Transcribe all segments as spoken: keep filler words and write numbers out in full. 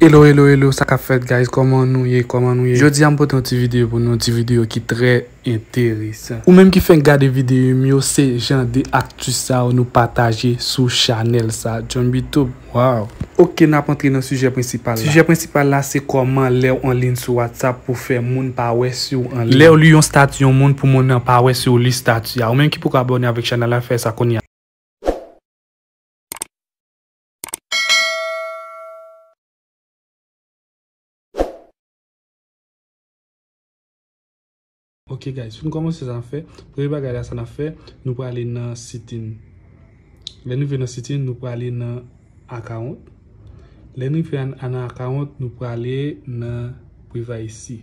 Hello, hello, hello, sa k ap fèt, guys? Kòman nou ye? Kòman nou ye? Jodi a, m pote yon ti videyo pou nou, yon ti videyo ki trè enteresan. Ou menm ki fenk gade videyo m yo, se jan de akti sa yo nou pataje sou chanèl sa, John B Tube. Wow! Ok, n ap antre nan sijè prensipal la. Sijè prensipal la, se kòman lè w anliy sou WhatsApp pou fè moun pa wè si w anliy. Lè w li yon stati yon moun pou moun nan pa wè si w li stati a. Ou menm ki poko abòne avèk chanèl la, fè sa kounye a. Ok, guys, pou n kòmanse sa n ap fè, premye bagay la sa n ap fè, nou prale nan setting. Lè n rive nan setting, nou prale nan account. Lè n rive an, an account, nou prale nan privacy.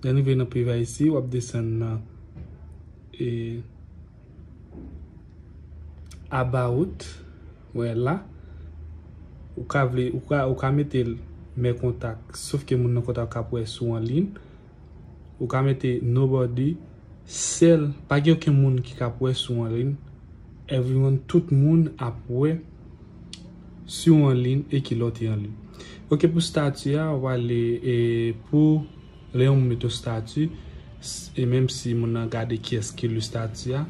Lè n rive nan privacy, w ap desann nan, e, about, wè la. Ou ka vle, ou ka, ou ka mete l mes contacts, sof ke moun nan kontak ka ap wè si w anliy. Ou ka mete nobody, sèl, pa gen okenn moun ki ka ap wè si w anliy. Everyone, tout moun ap wè si w anliy e kilè w te anliy. Ok, pou stati a, w ale, e, pou lè yon moun mete yon stati, s-, e menm si moun nan gade kiyès ki li stati a,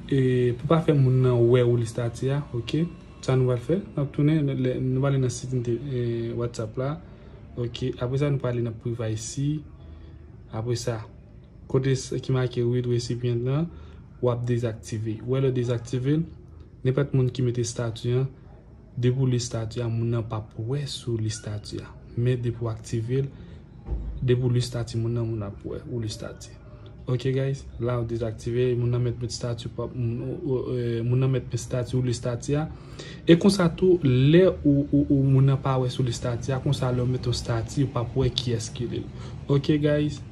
e pou pa fè moun nan wè ou li stati a, ok? Sa nou pral fè, n ap tounen, lè, nou pral nan setting, e, WhatsApp la. Ok, apre sa, nou pral nan privacy. Apre sa, kote s-, ki make read recipient nan, w ap dezaktive. Ou wè lè w dezaktive l, nenpòt moun ki mete stati an, depi w li stati a, moun nan p ap wè si w li stati a. Men depi w aktive l, depi w li stati moun nan, moun nan ap wè ou li stati. Ok, guys, la w dezaktive, moun nan mèt met stati, pa, moun, ou, ou, e, moun nan mèt met stati, ou li stati a. E konsa tou, lè ou, ou, ou moun nan pa wè si w li stati a, konsa lè w met yon stati, ou p ap wè kiyès ki li l. Ok, guys,